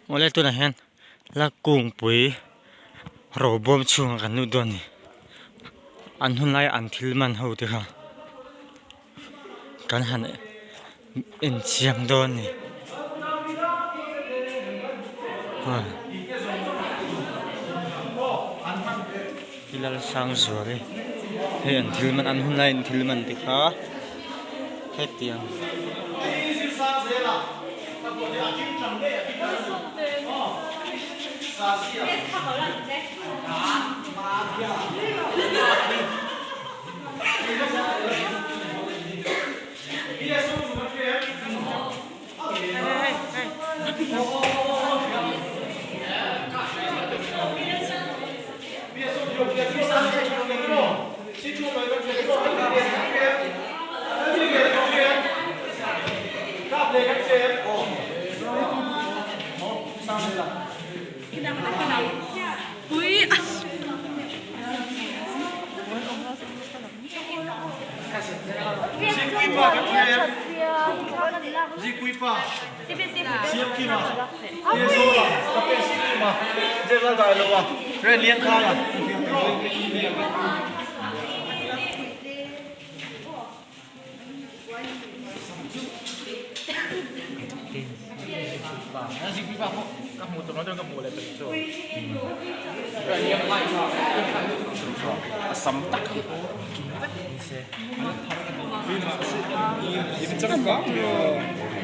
Awle tunah hian la kungpui robawm chhungah kan lut dawn a ni an hun laia an thil man ho te kha kan han en chiang dawn a ni Pi Lalsangzuali hei an thil man an hun laiin thil man te kha hetiang.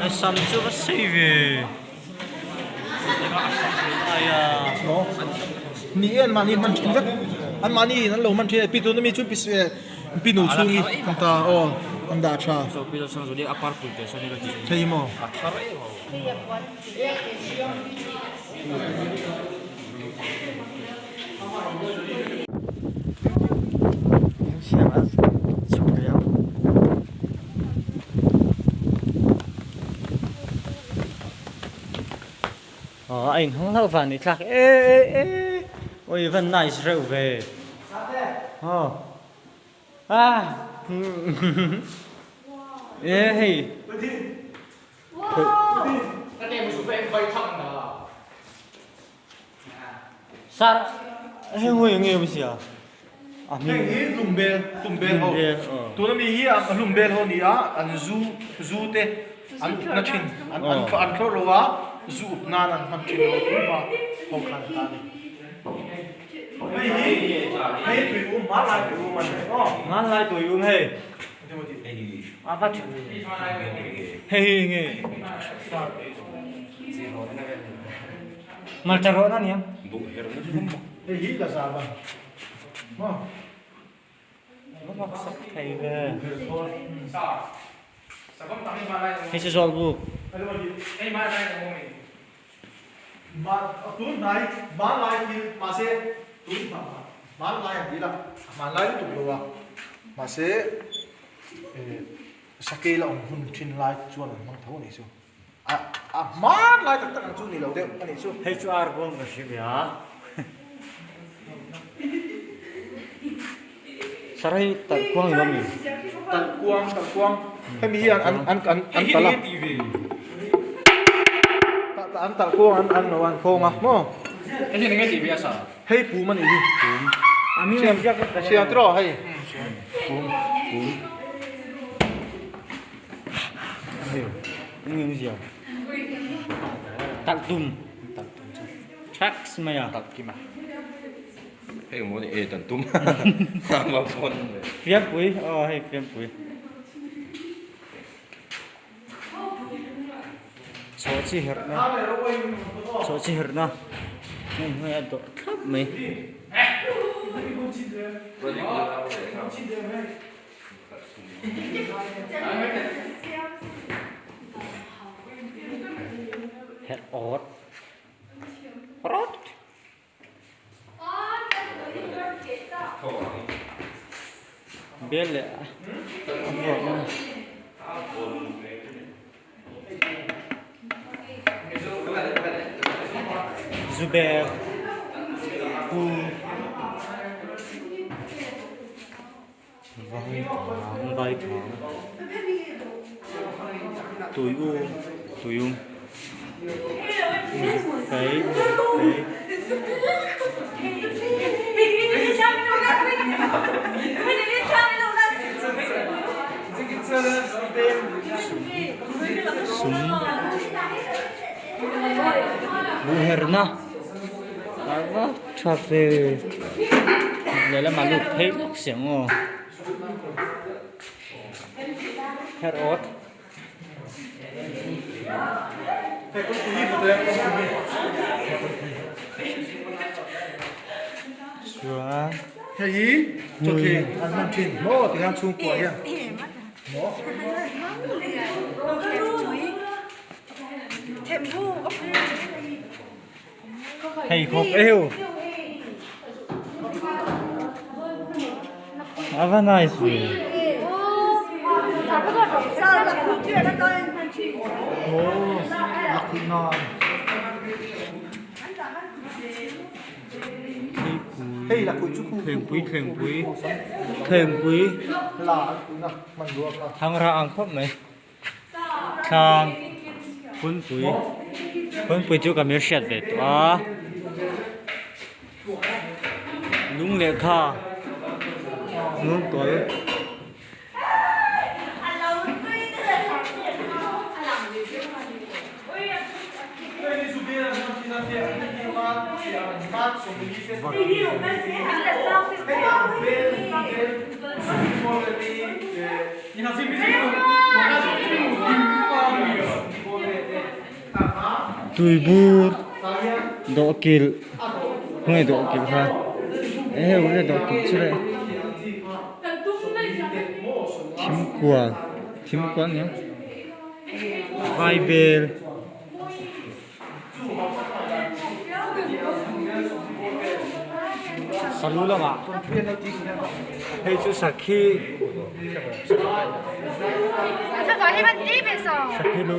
A sam chu va sei ve Ni e an mahni hman thin vek an mahni in an lo hman thin a pi tuna mi chu pi nu chhungi an ta aw an dah tha thei maw. A inhawng hlauh vang ni thlak e e e ui van nice reuh ve aw ah e hei. Sar hei hoi nge awm sia a hming heng hi hlumbel hlumbel ho tuna mi hi a hlumbel ho ni a an zu zu te an up na thin an an an thlawh lo a zu up nan an hman thin ho tuma ho khan ta ni hei hi hei tui um hmanlai tui um a ni aw hmanlai tui um hei a va tha hei hi nge Malcha rawh na nia. Hei hi la zar ban. Maw. Va mak sak thei ve. Hei chu zawl buk. Ma tun hnai hmanlai thil mahse tun hmanlai an ti la hmanlai lutuk lo a mahse sakei la awm hun thin lai chuan an hmang tho a nih chu. A a hman lai tak tak ang chu ni lo deuh a nih chu. Hei chu ar bawm ka hre ve a. Sir hei talh kuang ni lo mi? Talh kuang talh kuang hemi hi an an an an an talh a. An talh kuang an an lo an khawng a maw. Hei hi enge tih ve a sa? Hei pum a nih hi. Pum. A mi ngam ziak vek. Siam tiraw hei. Pum pum. Talh tum Tax mai a Talh kim a Hei maw ni e talh tum Ma phone Fiampui aw hei fiampui Chawh chi herh na Chawh chi herh na Hei hei a dawrh thlap mai. Herh awt rawt. Bel leh a vuak na. Zuber Pu. Vai thang vai thang tui u tui um. Fei fei. Sum buhherna a tha ve lehlamah lut phei lawk si ang aw her awt. Chuan Hei hi chawthleng an hman thin maw tikhan chhungkua hian maw. Hei khawp eu. A va nice ve. Thlengpui thlengpui thlengpui thangra ang khawp mai. Thlang hunpui hunpui chu ka hmel hriat ve tawh a lung lehkha ngungkawl. Tuibur dawhkilh khawnge dawhkilh kha eheu nge dawhkilh chu le thingkual thingkual nia vaibel. Salu lamah hei chu sakhi sakhi lu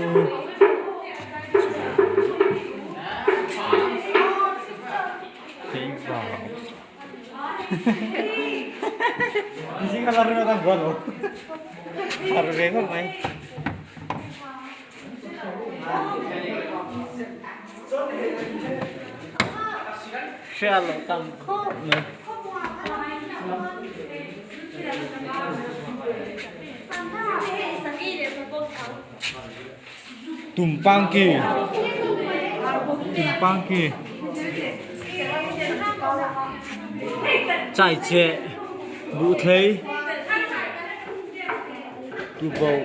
Hria lo tam khawp mai. Tumpang ki tumpang ki chai cheh buh thlei tuboh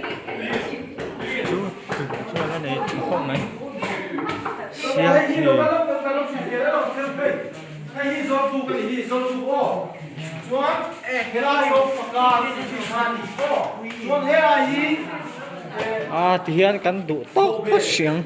chu chuan a nei tha khawp mai sial thei. A ti hian kan duh tawk phawt hriang.